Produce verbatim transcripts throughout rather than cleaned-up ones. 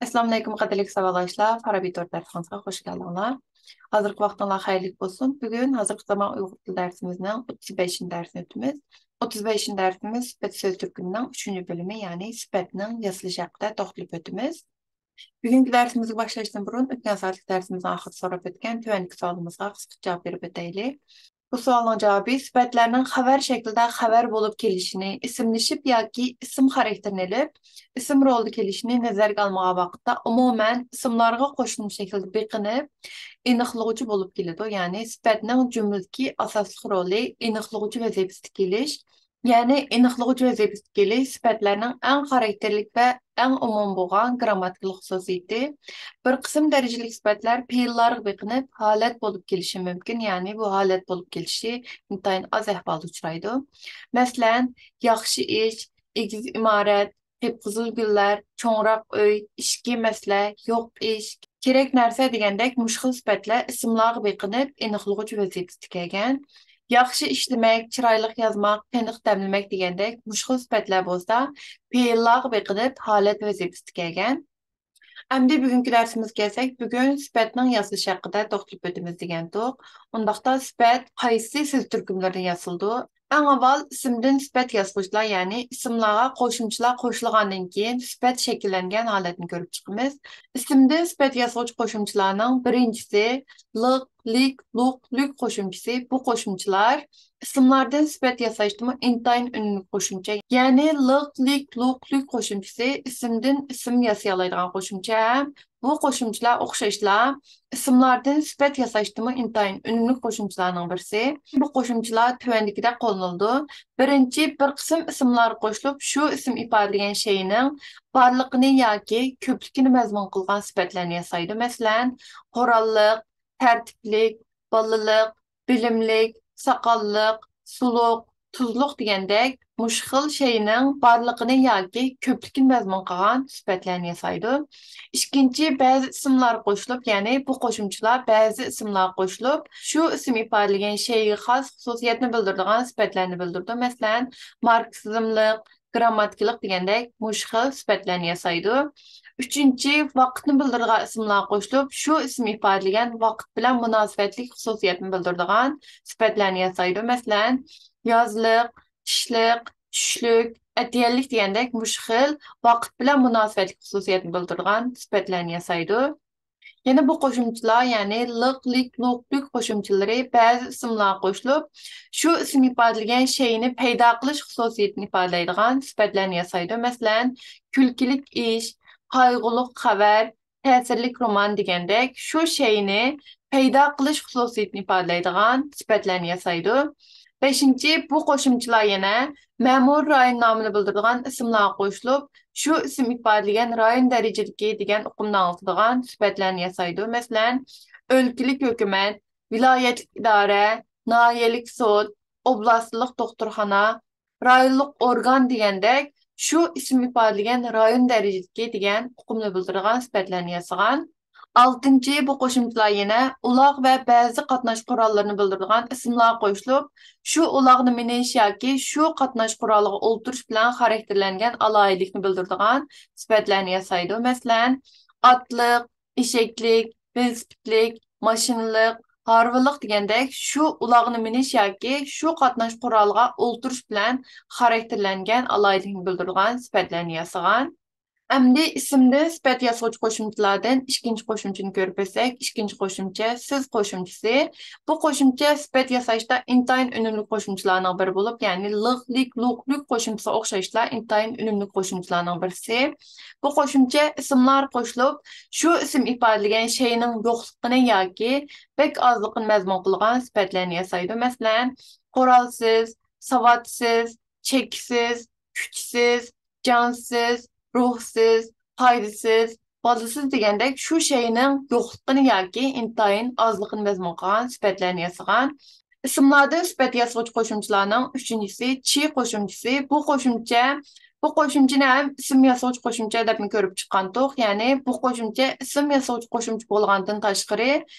ئەسسالامۇئەلەيكۇم، قەدىرلىك ساۋاقداشلار، فارابى تور دەرسخانىسىغا خۇش كەلدىڭلار. ھازىرقى ۋاقتىڭلار خەيرلىك بولسۇن. بۈگۈن ھازىرقى زامان ئۇيغۇر تىل دەرسىمىزنىڭ ئوتتۇز بەشىنچى دەرسىنى ئۆتىمىز. ئوتتۇز بەشىنچى دەرسىمىز سۈپەت سۆز تۈركۈمىنىڭ ئۈچىنچى بۆلۈمى، يەنى سۈپەتنىڭ ياسىلىشى ھەققىدە توختىلىپ ئۆتىمىز. بۈگۈنكى دەرسىمىزگە باشلاشتىن بۇرۇن، ئۆتكەن سائەتلىك دەرسىمىزنىڭ ئاخىرىدا سوراپ ئۆتكەن تۆۋەندىكى سوئالىمىزغا قىسقىچە جاۋاب بېرىپ ئۆتەيلى. بۇ سوئالنىڭ جاۋابى، سۈپەتلەرنىڭ خەۋەر شەكلىدە خەۋەر بولۇپ كېلىشىنى، ئىسىملىشىپ ياكى ئىسىم خاراكتېرىنى ئېلىپ، ئىسىم رولىدا كېلىشىنى نەزەرگە ئالمىغان ۋاقىتتا، ئومۇمەن ئىسىملارغا قوشۇلما شەكلىدە بېقىنىپ، ئېنىقلىغۇچى بولۇپ كېلىدۇ. يەنى سۈپەتنىڭ جۈملىدىكى ئاساسلىق رولى ئېنىقلىغۇچى ۋەزىپىسىدە كېلىش، يەنى ئېنىقلىغۇچى ۋەزىپىسىدە كېلىش سۈپەتلەرنىڭ ئەڭ خاراكتېرلىك ۋە ئەڭ ئومۇمىي بولغان گىرامماتىكىلىق خۇسۇسىيىتى. بىر قىسىم دەرىجىلىك سۈپەتلەر پېئىللارغا بېقىنىپ ھالەت بولۇپ كېلىشى مۇمكىن، يەنى بۇ ھالەت بولۇپ كېلىشى ئىنتايىن ئاز ئەھۋالدا ئۇچرايدۇ. مەسىلەن، ياخشى ئىش، ئېگىز ئىمارەت، قىپقىزىل گۈللەر، چوڭراق ئۆي، ئىچكى مەسىلە، يوق ئىش، كېرەك نەرسە دېگەندەك مۇشۇ خىل سۈپەتلەر ئىسىملارغا بېقىنىپ ئېنىقلىغۇچى ۋەزىپىسىدە كەلگەن. ياخشى ئىشلىمەك، چىرايلىق يازماق، تىنىق دەملىمەك دېگەندەك مۇشۇ خىل سۈپەتلەر بولسا پېئىللارغا بېقىنىپ ھالەت ۋەزىپىسىدە كەلگەن. ئەمدى بۈگۈنكى دەرسىمىزگە كەلسەك، بۈگۈن سۈپەتنىڭ ياسىلىشى ھەققىدە توختىلىپ ئۆتىمىز دېگەنتۇق. ئۇنداقتا سۈپەت قايسى سۆز تۈركۈملىرىدىن ياسىلىدۇ؟ ئەڭ ئاۋۋال ئىسىمدىن سۈپەت ياسىغۇچىلار، يەنى ئىسىملارغا قوشۇمچىلار قوشۇلغاندىن كېيىن سۈپەت شەكىللەنگەن ھالەتنى كۆرۈپ چىقىمىز. ئىسىمدىن سۈپەت ياسىغۇچى قوشۇمچىلارنىڭ بىرىنچىسى لىق، لىك، لۇق، لۈك قوشۇمچىسى. بۇ قوشۇمچىلار ئىسىملاردىن سۈپەت ياساشتىمۇ ئىنتايىن ئۈنۈملۈك قوشۇمچە. يەنى لىق، لىك، لۇق، لۈك قوشۇمچىسى ئىسىمدىن ئىسىم ياسىيالايدىغان قوشۇمچە ھەم بۇ قوشۇمچىلار ئوخشاشلا ئىسىملاردىن سۈپەت ياساشتىمۇ ئىنتايىن ئۈنۈملۈك قوشۇمچىلارنىڭ بىرسى. بۇ قوشۇمچىلار تۆۋەندىكىدەك قوللىنىلىدۇ. بىرىنچى، بىر قىسىم ئىسىملار قوشۇلۇپ، شۇ ئىسىم ئىپادىلىگەن شەيئىنىڭ بارلىقىنى ياكى كۆپلۈكىنى مەزمۇن قىلغان سۈپەتلەرنى ياسايدۇ. مەسىلەن، قوراللىق، تەرتىپلىك، بالىلىق، بىلىملىك، ساقاللىق، سۇلۇق، تۇزلۇق دېگەندەك مۇشۇ خىل شەيئىنىڭ بارلىقىنى ياكى كۆپلۈكىنى مەزمۇن قىلغان سۈپەتلەرنى ياسايدۇ. ئىككىنچى، بەزى ئىسىملار قوشۇلۇپ، يەنى بۇ قوشۇمچىلار بەزى ئىسىملار قوشۇلۇپ، شۇ ئىسىم ئىپادىلىگەن شەيئىگە خاس خۇسۇسىيەتنى بىلدۈرىدىغان سۈپەتلەرنى بىلدۈرىدۇ. مەسىلەن، ماركسىزملىق، گىرامماتىكىلىق دېگەندەك مۇشۇ خىل سۈپەتلەرنى ياسايدۇ. ئۈچىنچى، ۋاقىتنى بىلدۈرىدىغان ئىسىملار قوشۇلۇپ، شۇ ئىسىم ئىپادىلىگەن ۋاقىت بىلەن مۇناسىۋەتلىك خۇسۇسىيەتنى بىلدۈرىدىغان سۈپەتلەرنى ياسايدۇ. مەسىلەن، يازلىق، قىشلىق، چۈشلۈك، ئەتىگەنلىك دېگەندەك مۇشۇ خىل ۋاقىت بىلەن مۇناسىۋەتلىك خۇسۇسىيەتنى بىلدۈرىدىغان سۈپەتلەرنى ياسايدۇ. يەنە بۇ قوشۇمچىلار، يەنى لىق، لىك، لۇق، لۈك قوشۇمچىلىرى بەزى ئىسىملارغا قوشۇلۇپ، شۇ ئىسىم ئىپادىلىگەن شەيئىنى پەيدا قىلىش خۇسۇسىيىتىنى ئىپادىلەيدىغان سۈپەتلەرنى ياسايدۇ. مەسىلەن، كۈلكىلىك ئىش، قايغۇلۇق خەۋەر، تەسىرلىك رومان دېگەندەك شۇ شەيئىنى پەيدا قىلىش خۇسۇسىيىتىنى ئىپادىلەيدىغان سۈپەتلەرنى ياسايدۇ. بەشىنچى، بۇ قوشۇمچىلار يەنە مەمۇرىي رايون نامىنى بىلدۈرىدىغان ئىسىملارغا قوشۇلۇپ، شۇ ئىسىم ئىپادىلىگەن رايون دەرىجىلىكى دېگەن ئۇقۇمنى ئاڭلىتىدىغان سۈپەتلەرنى ياسايدۇ. مەسىلەن، ئۆلكىلىك ھۆكۈمەت، ۋىلايەتلىك ئىدارە، ناھىيەلىك سوت، ئوبلاستلىق دوختۇرخانا، رايونلۇق ئورگان دېگەندەك شۇ ئىسىم ئىپادىلىگەن رايون دەرىجىلىكى دېگەن ئۇقۇمنى بىلدۈرىدىغان سۈپەتلەرنى ياسىغان. ئالتىنچى، بۇ قوشۇمچىلار يەنە ئۇلاغ ۋە بەزى قاتناش قوراللىرىنى بىلدۈرىدىغان ئىسىملارغا قوشۇلۇپ، شۇ ئۇلاغنى مىنىش ياكى شۇ قاتناش قورالىغا ئولتۇرۇش بىلەن خاراكتېرلەنگەن ئالاھىدىلىكنى بىلدۈرىدىغان سۈپەتلەرنى ياسايدۇ. مەسىلەن، ئاتلىق، ئېشەكلىك، ۋېلىسىپىتلىك، ماشىنىلىق، ھارۋىلىق دېگەندەك شۇ ئۇلاغنى مىنىش ياكى شۇ قاتناش قورالىغا ئولتۇرۇش بىلەن خاراكتېرلەنگەن ئالاھىدىلىكنى بىلدۈرىدىغان سۈپەتلەرنى ياسىغان. ئەمدى ئىسىمدىن سۈپەت ياسىغۇچى قوشۇمچىلاردىن ئىككىنچى قوشۇمچىنى كۆرۈپ ئۆتسەك، ئىككىنچى قوشۇمچە سىز قوشۇمچىسى. بۇ قوشۇمچە سۈپەت ياساشتا ئىنتايىن ئۈنۈملۈك قوشۇمچىلارنىڭ بىرى بولۇپ، يەنى لىق، لىك، لۇق، لۈك قوشۇمچىسىغا ئوخشاشلا ئىنتايىن ئۈنۈملۈك قوشۇمچىلارنىڭ بىرسى. بۇ قوشۇمچە ئىسىملار قوشۇلۇپ، شۇ ئىسىم ئىپادىلىگەن شەيئىنىڭ يوقلۇقىنى ياكى بەك ئازلىقىنى مەزمۇن قىلغان سۈپەتلەرنى ياسايدۇ. مەسىلەن، قورالسىز، ساۋاتسىز، چېكىسىز، كۈچسىز، جانسىز، روھسىز، پايدىسىز، بالىسىز دېگەندەك شۇ شەيئىنىڭ يوقلۇقىنى ياكى ئىنتايىن ئازلىقىنى مەزمۇن قىلغان سۈپەتلەرنى ياسىغان. ئىسىملاردىن سۈپەت ياسىغۇچى قوشۇمچىلارنىڭ ئۈچىنچىسى چى قوشۇمچىسى. بۇ قوشۇمچە، بۇ قوشۇمچىنى ھەم ئىسىم ياسىغۇچى قوشۇمچە دەپمۇ كۆرۈپ چىققانتۇق. يەنى بۇ قوشۇمچە ئىسىم ياسىغۇچى قوشۇمچە بولغاندىن تاشقىرى،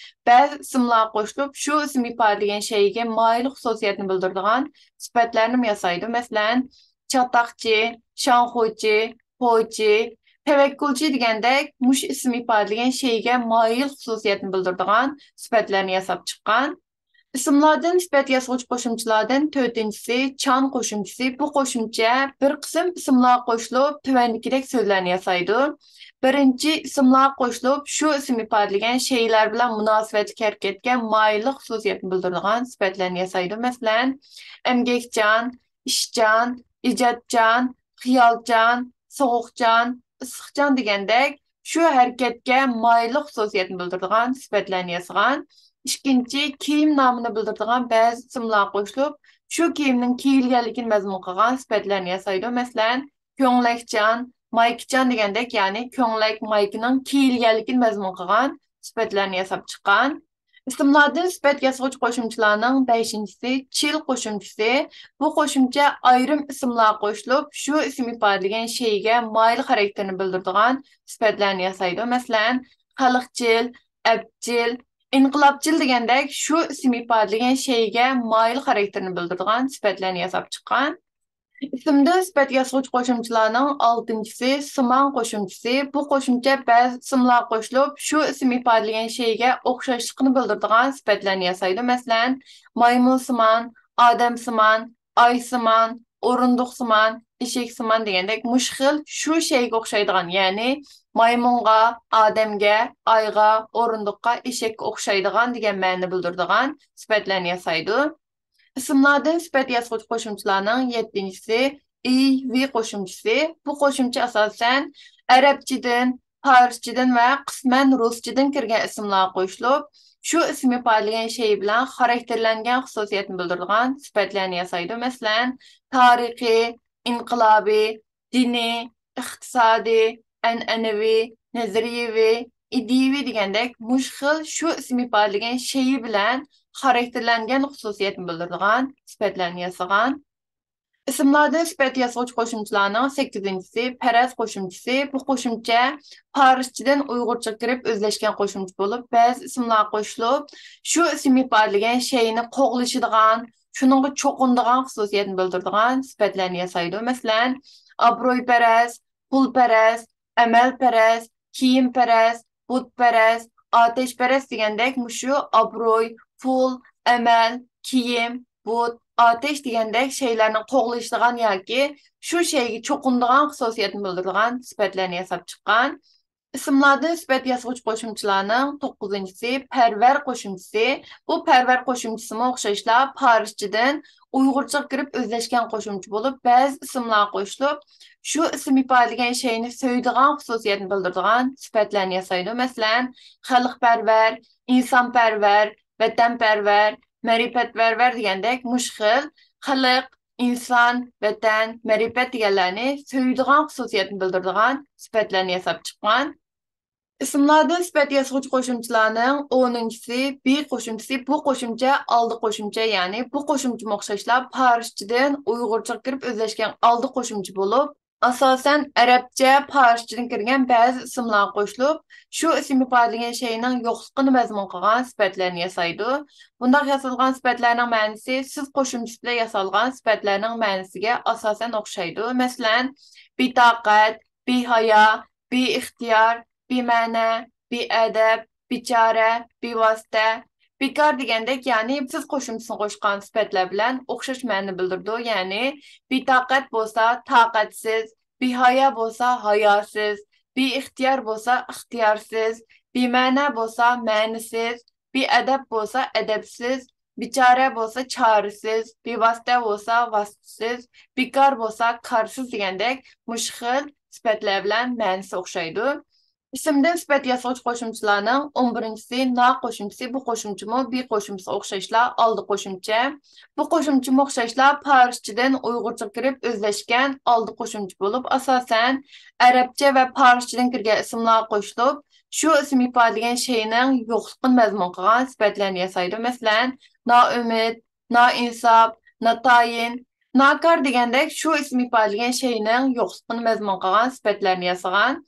بەزى ئىسىملار قوشۇلۇپ، شۇ ئىسىم ئىپادىلىگەن شەيئىگە مايىل خۇسۇسىيەتنى بىلدۈرىدىغان سۈپەتلەرنىمۇ ياسايدۇ. مەسىلەن، چاتاقچى، شاڭخۇچى، پوچى، تەۋەككۈلچى دېگەندەك مۇشۇ ئىسىم ئىپادىلىگەن شەيگە مايىل خۇسۇسىيەتنى بىلدۈرىدىغان سۈپەتلەرنى ياساپ چىققان. ئىسىملاردىن سۈپەت ياسىغۇچى قوشۇمچىلاردىن تۆتىنچىسى چان قوشۇمچىسى. بۇ قوشۇمچە بىر قىسىم ئىسىملار قوشۇلۇپ، تۆۋەندىكىدەك سۆزلەرنى ياسايدۇ. بىرىنچى، ئىسىملار قوشۇلۇپ، شۇ ئىسىم ئىپادىلىگەن شەيلەر بىلەن مۇناسىۋەتلىك ھەرىكەتكە مايىللىق خۇسۇسىيەتنى بىلدۈرىدىغان سۈپەتلەرنى ياسايدۇ. مەسىلەن، ئەمگەكچان، ئىشچان، ئىجادچان، خىيالچان، سوغۇقچان، ئىسسىقچان دېگەندەك شۇ ھەرىكەتكە مايىللىق خۇسۇسىيەتنى بىلدۈرىدىغان سۈپەتلەرنى ياسىغان. ئىككىنچى، كىيىم نامىنى بىلدۈرىدىغان بەزى ئىسىملار قوشۇلۇپ، شۇ كىيىمنىڭ كىيىلگەنلىكىنى مەزمۇن قىلغان سۈپەتلەرنى ياسايدۇ. مەسىلەن، كۆڭلەكچان، مايكىچان دېگەندەك، يەنى كۆڭلەك، مايكىنىڭ كىيىلگەنلىكىنى مەزمۇن قىلغان سۈپەتلەرنى ياساپ چىققان. ئىسىملاردىن سۈپەت ياسىغۇچ قوشۇمچىلارنىڭ بەشىنچىسى چىل قوشۇمچىسى. بۇ قوشۇمچە ئايرىم ئىسىملار قوشۇلۇپ، شۇ ئىسىم ئىپادىلىگەن شەيگە مايىل خاراكتېرنى بىلدۈرىدىغان سۈپەتلەرنى ياسايدۇ. مەسىلەن، خەلقچىل، ئەپچىل، ئىنقىلابچىل دېگەندەك شۇ ئىسىم ئىپادىلىگەن شەيگە مايىل خاراكتېرنى بىلدۈرىدىغان سۈپەتلەرنى ياساپ چىققان. ئىسىمدىن سۈپەت ياسىغۇچ قوشۇمچىلارنىڭ ئالتىنچىسى سىمان قوشۇمچىسى. بۇ قوشۇمچە بەزى ئىسىملار قوشۇلۇپ، شۇ ئىسىم ئىپادىلىگەن شەيگە ئوخشاشلىقىنى بىلدۈرىدىغان سۈپەتلەرنى ياسايدۇ. مەسىلەن، مايمۇنسىمان، ئادەمسىمان، ئايسىمان، ئورۇندۇقسىمان، ئېشەكسىمان دېگەندەك مۇشۇ خىل شۇ شەيگە ئوخشايدىغان، يەنى مايمۇنغا، ئادەمگە، ئايغا، ئورۇندۇققا، ئېشەككە ئوخشايدىغان دېگەن مەنىنى بىلدۈرىدىغان سۈپەتلەرنى ياسايدۇ. ئىسىملاردىن سۈپەت ياسىغۇچ قوشۇمچىلارنىڭ يەتتىنچىسى ئى ۋى قوشۇمچىسى. بۇ قوشۇمچە ئاساسەن ئەرەبچىدىن، پارسچىدىن ۋە قىسمەن رۇسچىدىن كىرگەن ئىسىملار قوشۇلۇپ، شۇ ئىسىم ئىپادىلىگەن شەيئى بىلەن خاراكتېرلەنگەن خۇسۇسىيەتنى بىلدۈرىدىغان سۈپەتلەرنى ياسايدۇ. مەسىلەن، تارىخىي، ئىنقىلابىي، دىنىي، ئىقتىسادىي، ئەنئەنىۋى، نەزەرىيىۋى، ئىدىيىۋى دېگەندەك مۇشۇ خىل شۇ ئىسىم ئىپادىلىگەن شەيئى بىلەن خاراكتېرلەنگەن خۇسۇسىيەتنى بىلدۈرىدىغان سۈپەتلەرنى ياسىغان. ئىسىملاردىن سۈپەت ياسىغۇچ قوشۇمچىلارنىڭ سەككىزىنچىسى پەرەز قوشۇمچىسى. بۇ قوشۇمچە پارسچىدىن ئۇيغۇرچىغا كىرىپ ئۆزلەشكەن قوشۇمچە بولۇپ، بەزى ئىسىملار قوشۇلۇپ، شۇ ئىسىم ئىپادىلىگەن شەيئىنى قوغلىشىدىغان، شۇنىڭغا چوقۇنىدىغان خۇسۇسىيەتنى بىلدۈرىدىغان سۈپەتلەرنى ياسايدۇ. مەسىلەن، ئابرۇيپەرەس، پۇلپەرەس، ئەمەلپەرەس، كىيىمپەرەس، بۇتپەرەس، ئاتەشپەرەس دېگەندەك مۇشۇ ئابرۇي، پۇل، ئەمەل، كىيىم، بۇت، ئاتەش دېگەندەك شەيلەرنى قوغلىشىدىغان ياكى شۇ شەيگە چوقۇنىدىغان خۇسۇسىيەتنى بىلدۈرىدىغان سۈپەتلەرنى ياساپ چىققان. ئىسىملاردىن سۈپەت ياسىغۇچ قوشۇمچىلارنىڭ توققۇزىنچىسى پەرۋەر قوشۇمچىسى. بۇ پەرۋەر قوشۇمچىسىمۇ ئوخشاشلا پارسچىدىن ئۇيغۇرچىغا كىرىپ ئۆزلەشكەن قوشۇمچە بولۇپ، بەزى ئىسىملار قوشۇلۇپ، شۇ ئىسىم ئىپادىلىگەن شەينى سۆيىدىغان خۇسۇسىيەتنى بىلدۈرىدىغان سۈپەتلەرنى ياسايدۇ. مەسىلەن، خەلقپەرۋەر، ئىنسانپەرۋەر، ۋەتەنپەرۋەر، مەرىپەتپەرۋەر دېگەندەك مۇشۇ خىل خەلق، ئىنسان، ۋەتەن، مەرىپەت دېگەنلەرنى سۆيىدىغان خۇسۇسىيەتنى بىلدۈرىدىغان سۈپەتلەرنى ياساپ چىققان. ئىسىملاردىن سۈپەت ياسىغۇچى قوشۇمچىلارنىڭ ئونىنچىسى بى قوشۇمچىسى. بۇ قوشۇمچە ئالدى قوشۇمچە، يەنى بۇ قوشۇمچىمۇ ئوخشاشلا پارسچىدىن ئۇيغۇرچىغا كىرىپ ئۆزلەشكەن ئالدى قوشۇمچە بولۇپ، ئاساسەن ئەرەبچە، پارسچىدىن كىرگەن بەزى ئىسىملار قوشۇلۇپ، شۇ ئىسىم ئىپادىلىگەن شەيئىنىڭ يوقلۇقىنى مەزمۇن قىلغان سۈپەتلەرنى ياسايدۇ. بۇنداق ياسالغان سۈپەتلەرنىڭ مەنىسى سىز قوشۇمچىسى بىلەن ياسالغان سۈپەتلەرنىڭ مەنىسىگە ئاساسەن ئوخشايدۇ. مەسىلەن، بىتاقەت، بىھايا، بىئىختىيار، بىمەنە، بىئەدەپ، بىچارە، بىۋاسىتە، بىكار دېگەندەك، يەنى سىز قوشۇمچىسىنى قوشقان سۈپەتلەر بىلەن ئوخشاش مەنىنى بىلدۈرىدۇ. يەنى بىتاقەت بولسا تاقەتسىز، بىھايا بولسا ھاياسىز، بىئىختىيار بولسا ئىختىيارسىز، بىمەنە بولسا مەنىسىز، بىئەدەپ بولسا ئەدەپسىز، بىچارە بولسا چارىسىز، بىۋاسىتە بولسا ۋاسىتىسىز، بىكار بولسا كارسىز دېگەندەك مۇشۇ خىل سۈپەتلەر بىلەن مەنىسى ئوخشايدۇ. ئىسىمدىن سۈپەت ياسىغۇچى قوشۇمچىلارنىڭ ئون بىرىنچىسى نا قوشۇمچىسى. بۇ قوشۇمچىمۇ بى قوشۇمچىسىغا ئوخشاشلا ئالدى قوشۇمچە. بۇ قوشۇمچىمۇ ئوخشاشلا پارسچىدىن ئۇيغۇرچىغا كىرىپ ئۆزلەشكەن ئالدى قوشۇمچە بولۇپ، ئاساسەن ئەرەبچە ۋە پارسچىدىن كىرگەن ئىسىملار قوشۇلۇپ، شۇ ئىسىم ئىپادىلىگەن شەيئىنىڭ يوقلۇقىنى مەزمۇن قىلغان سۈپەتلەرنى ياسايدۇ. مەسىلەن، نائۈمىد، نائىنساپ، ناتايىن، ناكار دېگەندەك شۇ ئىسىم ئىپادىلىگەن شەيئىنىڭ يوقلۇقىنى مەزمۇن قىلغان سۈپەتلەرنى ياسىغان.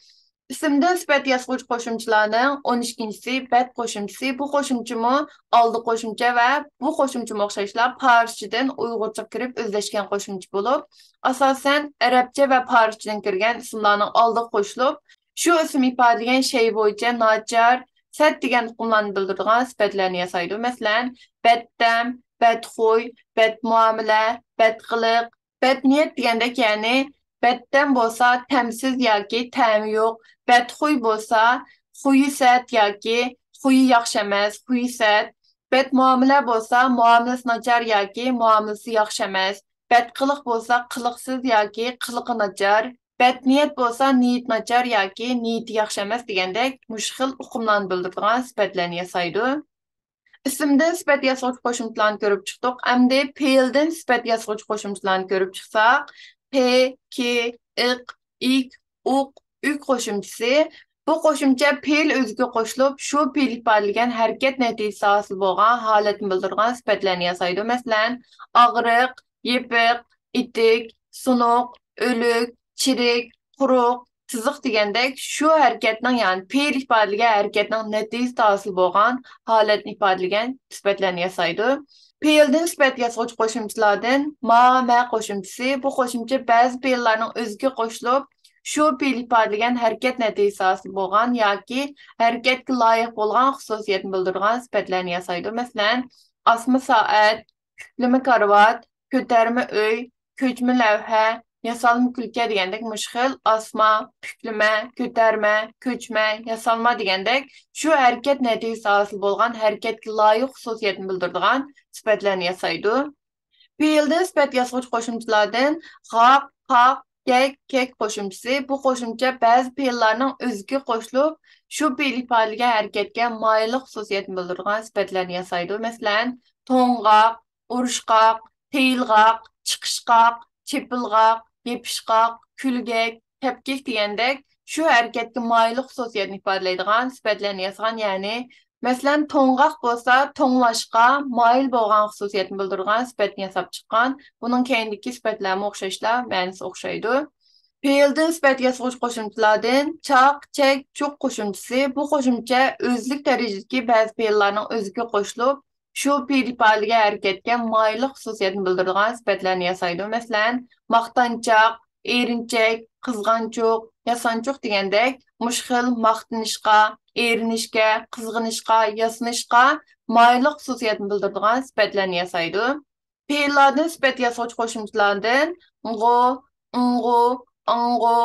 ئىسىمدىن سۈپەت ياسىغۇچى قوشۇمچىلارنىڭ ئون ئىككىنچىسى بەت قوشۇمچىسى. بۇ قوشۇمچىمۇ ئالدى قوشۇمچە ۋە بۇ قوشۇمچىمۇ ئوخشاشلا پارسچىدىن ئۇيغۇرچىغا كىرىپ ئۆزلەشكەن قوشۇمچە بولۇپ، ئاساسەن ئەرەبچە ۋە پارسچىدىن كىرگەن ئىسىملارنىڭ ئالدىغا قوشۇلۇپ، شۇ ئىسىم ئىپادىلىگەن شەيئى بويىچە ناچار، سەت دېگەن ئۇقۇملارنى بىلدۈرىدىغان سۈپەتلەرنى ياسايدۇ. مەسىلەن، بەتتەم، بەتخۇي، بەتمۇئامىلە، بەتقىلىق، بەتنىيەت دېگەندەك، يەنى بەتتەم بولسا تەمسىز ياكى تەمى يوق، بەتخۇي بولسا خۇيى سەت ياكى خۇيى ياخشى ئەمەس، خۇيى سەت، بەتمۇئامىلە بولسا مۇئامىلىسى ناچار ياكى مۇئامىلىسى ياخشى ئەمەس، بەتقىلىق بولسا قىلىقسىز ياكى قىلىقى ناچار، بەتنىيەت بولسا نىيىتى ناچار ياكى نىيىتى ياخشى ئەمەس دېگەندەك مۇشۇ خىل ئۇقۇملارنى بىلدۈرىدىغان سۈپەتلەرنى ياسايدۇ. ئىسىمدىن سۈپەت ياسىغۇچى قوشۇمچىلارنى كۆرۈپ چىقتۇق. ئەمدى پېئىلدىن سۈپەت ياسىغۇچى قوشۇمچىلارنى كۆرۈپ چىقساق، پې، كې، ئېق، ئېك، ئۇق، ئۈك قوشۇمچىسى. بۇ قوشۇمچە پېئىل ئۆزىگە قوشۇلۇپ، شۇ پېئىل ئىپادىلىگەن ھەرىكەت نەتىجىسى ھاسىل بولغان ھالەتنى بىلدۈرىدىغان سۈپەتلەرنى ياسايدۇ. مەسىلەن، ئاغرىق، يېپىق، ئېتىك، سۇنۇق، ئۆلۈك، چىرىك، قۇرۇق، سىزىق دېگەندەك شۇ ھەرىكەتنىڭ، يەنى پېئىل ئىپادىلىگەن ھەرىكەتنىڭ نەتىجىسىدە ھاسىل بولغان ھالەتنى ئىپادىلىگەن سۈپەتلەرنى ياسايدۇ. پېئىلدىن سۈپەت ياسىغۇچى قوشۇمچىلاردىن ما، مە قوشۇمچىسى. بۇ قوشۇمچە بەزى پېئىللارنىڭ ئۆزىگە قوشۇلۇپ، شۇ پېئىل ئىپادىلىگەن ھەرىكەت نەتىجىسى ھاسىل بولغان ياكى ھەرىكەتكە لايىق بولغان خۇسۇسىيەتنى بىلدۈرىدىغان سۈپەتلەرنى ياسايدۇ. مەسىلەن، ئاسما سائەت، پۈكلىمە كارىۋات، كۆتەرمە ئۆي، كۆچمە لەۋھە، ياسالما كۈلكە دېگەندەك مۇشۇ خىل ئاسما، پۈكلىمە، كۆتەرمە، كۆچمە، ياسالما دېگەندەك شۇ ھەرىكەت نەتىجىسى ھاسىل بولغان ھەرىكەتكە لايىق خۇسۇسىيەتنى بىلدۈرىدىغان سۈپەتلەرنى ياسايدۇ. پېئىلدىن سۈپەت ياسىغۇچى قوشۇمچىلاردىن غاق، قاق، گەك، كەك قوشۇمچىسى. بۇ قوشۇمچە بەزى پېئىللارنىڭ ئۆزىگە قوشۇلۇپ، شۇ پېئىل ئىپادىلىگەن ھەرىكەتكە مايىللىق خۇسۇسىيەتنى بىلدۈرىدىغان سۈپەتلەرنى ياسايدۇ. مەسىلەن، توڭغاق، ئۇرۇشقاق، تېيىلغاق، چىقىشقاق، چېپىلغاق، يېپىشقاق، كۈلگەك، تەپكەك دېگەندەك شۇ ھەرىكەتكە مايىللىق خۇسۇسىيەتنى ئىپادىلەيدىغان سۈپەتلەرنى ياسىغان. يەنى، مەسىلەن، توڭغاق بولسا توڭلاشقا مايىل بولغان خۇسۇسىيەتنى بىلدۈرىدىغان سۈپەتنى ياساپ چىققان. بۇنىڭ كەينىدىكى سۈپەتلەرمۇ ئوخشاشلا مەنىسى ئوخشايدۇ. پېئىلدىن سۈپەت ياسىغۇچى قوشۇمچىلاردىن چاق، چەك، چۇق قوشۇمچىسى. بۇ قوشۇمچە ئۆزلۈك دەرىجىدىكى بەزى پېئىللارنىڭ ئۆزىگە قوشۇلۇپ، شۇ پېئىل ئىپادىلىگەن ھەرىكەتكە مايىللىق خۇسۇسىيەتنى بىلدۈرىدىغان سۈپەتلەرنى ياسايدۇ. مەسىلەن، ماختانچاق، ئېرىنچەك، قىزغانچۇق، ياسانچۇق دېگەندەك مۇشۇ خىل ماختىنىشقا، ئېرىنىشكە، قىزغىنىشقا، ياسىنىشقا مايىللىق خۇسۇسىيەتنى بىلدۈرىدىغان سۈپەتلەرنى ياسايدۇ. پېئىللاردىن سۈپەت ياسىغۇچى قوشۇمچىلاردىن غۇ، ئىڭغۇ، ئاڭغۇ،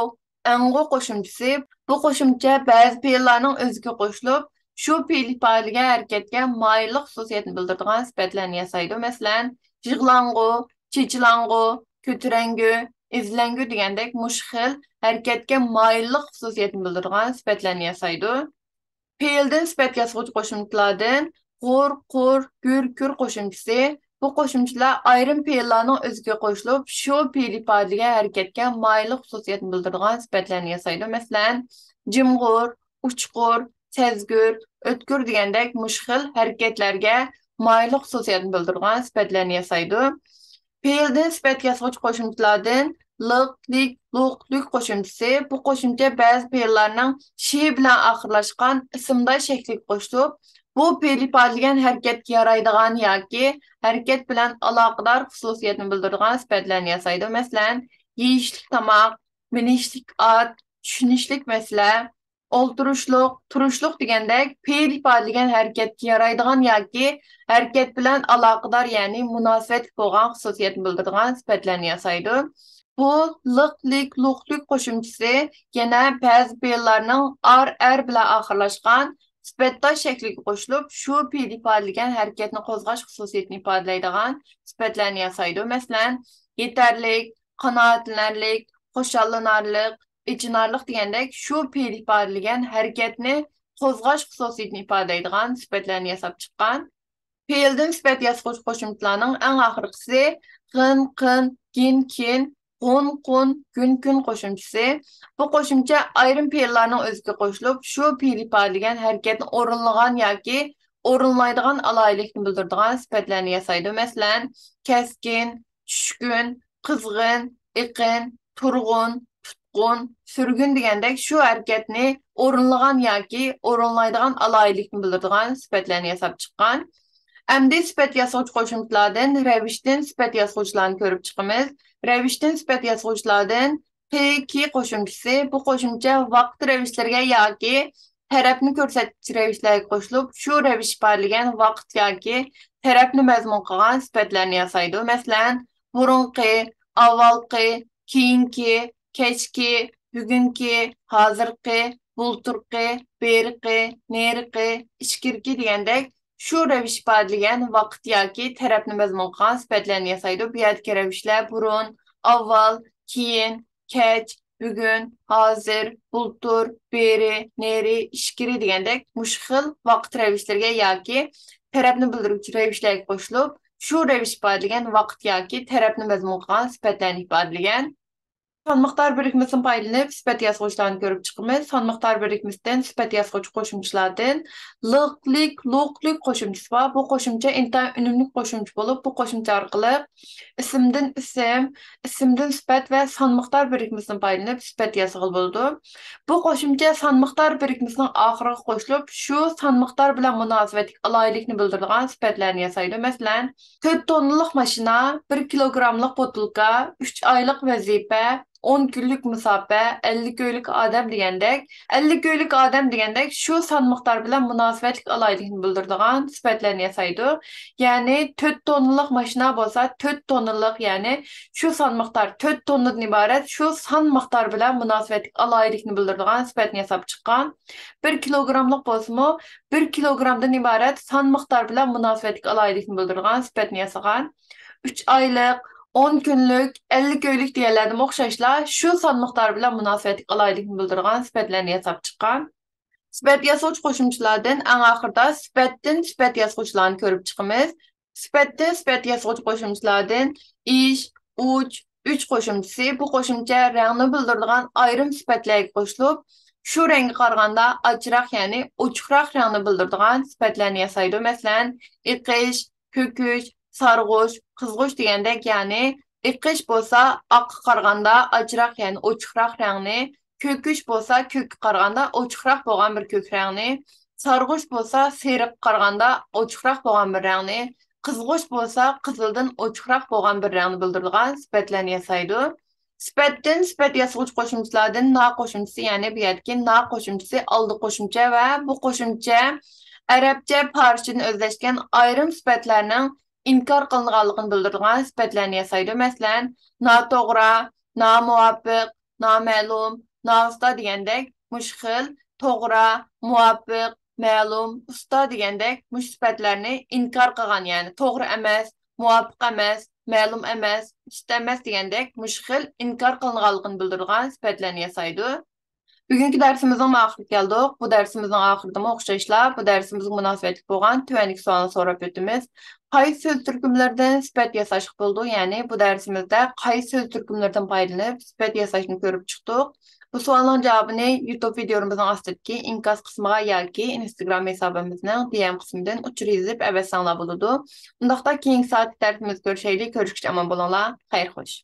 ئەڭغۇ قوشۇمچىسى. بۇ قوشۇمچە بەزى پېئىللارنىڭ ئۆزىگە قوشۇلۇپ، شۇ پېئىل ئىپادىلىگەن ھەرىكەتكە مايىللىق خۇسۇسىيەتنى بىلدۈرىدىغان سۈپەتلەرنى ياسايدۇ. مەسىلەن، يىغلاڭغۇ، چېچىلاڭغۇ، كۆتۈرەڭگۈ، ئېزىلەڭگۈ دېگەندەك مۇشۇ خىل ھەرىكەتكە مايىللىق خۇسۇسىيەتنى بىلدۈرىدىغان سۈپەتلەرنى ياسايدۇ. پېئىلدىن سۈپەت ياسىغۇچى قوشۇمچىلاردىن غۇر، قۇر، گۈر، كۈر قوشۇمچىسى. بۇ قوشۇمچىلار ئايرىم پېئىللارنىڭ ئۆزىگە قوشۇلۇپ، شۇ پېئىل ئىپادىلىگەن ھەرىكەتكە مايىللىق خۇسۇسىيەتنى بىلدۈرىدىغان سۈپەتلەرنى ياسايدۇ. مەسىلەن، جىمغۇر، ئۇچقۇر، سەزگۈر، ئۆتكۈر دېگەندەك مۇشۇ خىل ھەرىكەتلەرگە مايىللىق خۇسۇسىيەتنى بىلدۈرىدىغان سۈپەتلەرنى ياسايدۇ. پېئىلدىن سۈپەت ياسىغۇچى قوشۇمچىلاردىن لىق، لىك، لۇق، لۈك قوشۇمچىسى. بۇ قوشۇمچە بەزى پېئىللارنىڭ شى بىلەن ئاخىرلاشقان ئىسىمداش شەكلىگە قوشۇلۇپ، بۇ پېئىل ئىپادىلىگەن ھەرىكەتكە يارايدىغان ياكى ھەرىكەت بىلەن ئالاقىدار خۇسۇسىيەتنى بىلدۈرىدىغان سۈپەتلەرنى ياسايدۇ. مەسىلەن، يېيىشلىك تاماق، مىنىشلىك ئات، چۈشىنىشلىك مەسىلە، ئولتۇرۇشلۇق، تۇرۇشلۇق دېگەندەك پېئىل ئىپادىلىگەن ھەرىكەتكە يارايدىغان ياكى ھەرىكەت بىلەن ئالاقىدار، يەنى مۇناسىۋەتلىك بولغان خۇسۇسىيەتنى بىلدۈرىدىغان سۈپەتلەرنى ياسايدۇ. بۇ لىق، لىك، لۇق، لۈك قوشۇمچىسى يەنە بەزى پېئىللارنىڭ ئار، ئەر بىلەن ئاخىرلاشقان سۈپەتداش شەكلىگە قوشۇلۇپ، شۇ پېئىل ئىپادىلىگەن ھەرىكەتنى قوزغاش خۇسۇسىيىتىنى ئىپادىلەيدىغان سۈپەتلەرنى ياسايدۇ. مەسىلەن، يېتەرلىك، قانائەتلىنەرلىك، خۇشاللىنارلىق، ئېچىنارلىق دېگەندەك شۇ پېئىل ئىپادىلىگەن ھەرىكەتنى قوزغاش خۇسۇسىيىتىنى ئىپادىلەيدىغان سۈپەتلەرنى ياساپ چىققان. پېئىلدىن سۈپەت ياسىغۇچى قوشۇمچىلارنىڭ ئەڭ ئاخىرقىسى غىن، قىن، گىن، كىن، غۇن، قۇن، گۈن، كۈن قوشۇمچىسى. بۇ قوشۇمچە ئايرىم پېئىللارنىڭ ئۆزىگە قوشۇلۇپ، شۇ پېئىل ئىپادىلىگەن ھەرىكەتنى ئورۇنلىغان ياكى ئورۇنلايدىغان ئالاھىدىلىكنى بىلدۈرىدىغان سۈپەتلەرنى ياسايدۇ. مەسىلەن، كەسكىن، چۈشكۈن، قىزغىن، ئېقىن، تۇرغۇن، تۇتقۇن، سۈرگۈن دېگەندەك شۇ ھەرىكەتنى ئورۇنلىغان ياكى ئورۇنلايدىغان ئالاھىدىلىكنى بىلدۈرىدىغان سۈپەتلەرنى ياساپ چىققان. ئەمدى سۈپەت ياسىغۇچى قوشۇمچىلاردىن رەۋىشتىن سۈپەت ياسىغۇچىلارنى كۆرۈپ چىقىمىز. رەۋىشتىن سۈپەت ياسىغۇچىلاردىن قى، كى قوشۇمچىسى. بۇ قوشۇمچە ۋاقىت رەۋىشلىرىگە ياكى تەرەپنى كۆرسەتكۈچى رەۋىشلەرگە قوشۇلۇپ، شۇ رەۋىش ئىپادىلىگەن ۋاقىت ياكى تەرەپنى مەزمۇن قىلغان سۈپەتلەرنى ياسايدۇ. مەسىلەن، بۇرۇنقى، ئاۋۋالقى، كېيىنكى، كەچكى، بۈگۈنكى، ھازىرقى، بۇلتۇرقى، بېرىقى، نېرىقى، ئىچكىرىكى دېگەندەك شۇ رەۋىش ئىپادىلىگەن ۋاقىت ياكى تەرەپنى مەزمۇن قىلغان سۈپەتلەرنى ياسايدۇ. بۇ يەردىكى رەۋىشلەر بۇرۇن، ئاۋۋال، كېيىن، كەچ، بۈگۈن، ھازىر، بۇلتۇر، بېرى، نېرى، ئىچكىرى دېگەندەك مۇشۇ خىل ۋاقىت رەۋىشلىرىگە ياكى تەرەپنى بىلدۈرگۈچى رەۋىشلەرگە قوشۇلۇپ، شۇ رەۋىش ئىپادىلىگەن ۋاقىت ياكى تەرەپنى مەزمۇن قىلغان سۈپەتلەرنى ئىپادىلىگەن. سان مىقدار بىرىكمىسىدىن پايدىلىنىپ سۈپەت ياسىغۇچىلارنى كۆرۈپ چىقىمىز. سان مىقدار بىرىكمىسىدىن سۈپەت ياسىغۇچى قوشۇمچىلاردىن لىقلىك، لوقلىك قوشۇمچىسى بار. بۇ قوشۇمچە ئىنتايىن ئۈنۈملۈك قوشۇمچە بولۇپ، بۇ قوشۇمچە ئارقىلىق ئىسىمدىن ئىسىم، ئىسىمدىن سۈپەت ۋە سان مىقدار بىرىكمىسىدىن پايدىلىنىپ سۈپەت ياسىغىلى بولىدۇ. بۇ قوشۇمچە سان مىقدار بىرىكمىسىنىڭ ئاخىرىغا قوشۇلۇپ، شۇ سان مىقدار بىلەن مۇناسىۋەتلىك ئالاھىدىلىكنى بىلدۈرىدىغان سۈپەتلەرنى ياسايدۇ. مەسىلەن، تۆت توننىلىق ماشىنا، بىر كىلوگراملىق بوتۇلكا، ئۈچ ئايلىق ۋەزىپە، ئون كۈنلۈك مۇساپە، ئەللىك ئۆيلۈك ئادەم دېگەندەك، ئەللىك ئۆيلۈك ئادەم دېگەندەك شۇ سان مىقدار بىلەن مۇناسىۋەتلىك ئالاھىدىلىكنى بىلدۈرىدىغان سۈپەتلەرنى ياسايدۇ. يەنى تۆت توننىلىق ماشىنا بولسا، تۆت توننىلىق، يەنى شۇ سان مىقدار، تۆت توننىدىن ئىبارەت شۇ سان مىقدار بىلەن مۇناسىۋەتلىك ئالاھىدىلىكنى بىلدۈرىدىغان سۈپەتنى ياساپ چىققان. بىر كىلوگراملىق بولسىمۇ، بىر كىلوگرامدىن ئىبارەت سان مىقدار بىلەن مۇناسىۋەتلىك ئالاھىدىلىكنى بىلدۈرىدىغان سۈپەتنى ياسىغان. ئۈچ ئايلىق، ئون كۈنلۈك، ئەللىك ئۆيلۈك دېگەنلەردىمۇ ئوخشاشلا شۇ سان مىقدار بىلەن مۇناسىۋەتلىك ئالاھىدىلىكنى بىلدۈرىدىغان سۈپەتلەرنى ياساپ چىققان. سۈپەت ياسىغۇچ قوشۇمچىلاردىن ئەڭ ئاخىرىدا سۈپەتتىن سۈپەت ياسىغۇچلارنى كۆرۈپ چىقىمىز. سۈپەتتىن سۈپەت ياسىغۇچ قوشۇمچىلاردىن ئىش، ئۇچ، ئۈچ قوشۇمچىسى. بۇ قوشۇمچە رەڭنى بىلدۈرىدىغان ئايرىم سۈپەتلەرگە قوشۇلۇپ، شۇ رەڭگە قارىغاندا ئاجراق، يەنى ئوچۇقراق رەڭنى بىلدۈرىدىغان سۈپەتلەرنى ياسايدۇ. مەسىلەن، ئېقىش، كۆكۈش، سارغۇچ، قىزغۇچ دېگەندەك، يەنى ئېقىش بولسا ئاققا قارىغاندا ئاجراق، يەنى ئوچۇقراق رەڭنى، كۆكۈش بولسا كۆككە قارىغاندا ئوچۇقراق بولغان بىر كۆك رەڭنى، سارغۇچ بولسا سېرىققا قارىغاندا ئوچۇقراق بولغان بىر رەڭنى، قىزغۇچ بولسا قىزىلدىن ئوچۇقراق بولغان بىر رەڭنى بىلدۈرىدىغان سۈپەتلەرنى ياسايدۇ. سۈپەتتىن سۈپەت ياسىغۇچ قوشۇمچىلاردىن نا قوشۇمچىسى، يەنى بۇ يەردىكى نا قوشۇمچىسى ئالدى قوشۇمچە ۋە بۇ قوشۇمچە ئەرەبچە، پارسچىدىن ئۆزلەشكەن ئايرىم سۈپەتلەرنىڭ ئىنكار قىلىنغانلىقىنى بىلدۈرىدىغان سۈپەتلەرنى ياسايدۇ. مەسىلەن، ناتوغرا، نامۇۋاپىق، نامەلۇم، ناۋۇستا دېگەندەك مۇشۇ خىل توغرا، مۇۋاپىق، مەلۇم، ئۇستا دېگەندەك مۇشۇ سۈپەتلەرنى ئىنكار قىلغان، يەنى توغرا ئەمەس، مۇۋاپىق ئەمەس، مەلۇم ئەمەس، ئۇستا ئەمەس دېگەندەك مۇشۇ خىل ئىنكار قىلىنغانلىقىنى بىلدۈرىدىغان سۈپەتلەرنى ياسايدۇ. بۈگۈنكى دەرسىمىزنىڭ ئاخىرىغا كەلدۇق. بۇ دەرسىمىزنىڭ ئاخىرىدىمۇ ئوخشاشلا بۇ دەرسىمىزگە مۇناسىۋەتلىك بولغان تۆۋەندىكى سوئالنى سوراپ ئۆتىمىز. قايسى سۆز تۈركۈملىرىدىن سۈپەت ياساشقا بولىدۇ؟ يەنى بۇ دەرسىمىزدە قايسى سۆز تۈركۈملىرىدىن پايدىلىنىپ سۈپەت ياساشنى كۆرۈپ چىقتۇق؟ بۇ سوئالنىڭ جاۋابىنى يۇتۇب ۋىدىيولىرىمىزنىڭ ئاستىدىكى ئىنكاس قىسمىغا ياكى ئىنستاگرام ھېسابىمىزنىڭ دى ئېم قىسمىدىن ئۇچۇر يېزىپ ئەۋەتسەڭلار بولىدۇ. ئۇنداقتا كېيىنكى سائەتلىك دەرسىمىزدە كۆرۈشەيلى. كۆرۈشكىچە ئامان بولۇڭلار. خەير خوش.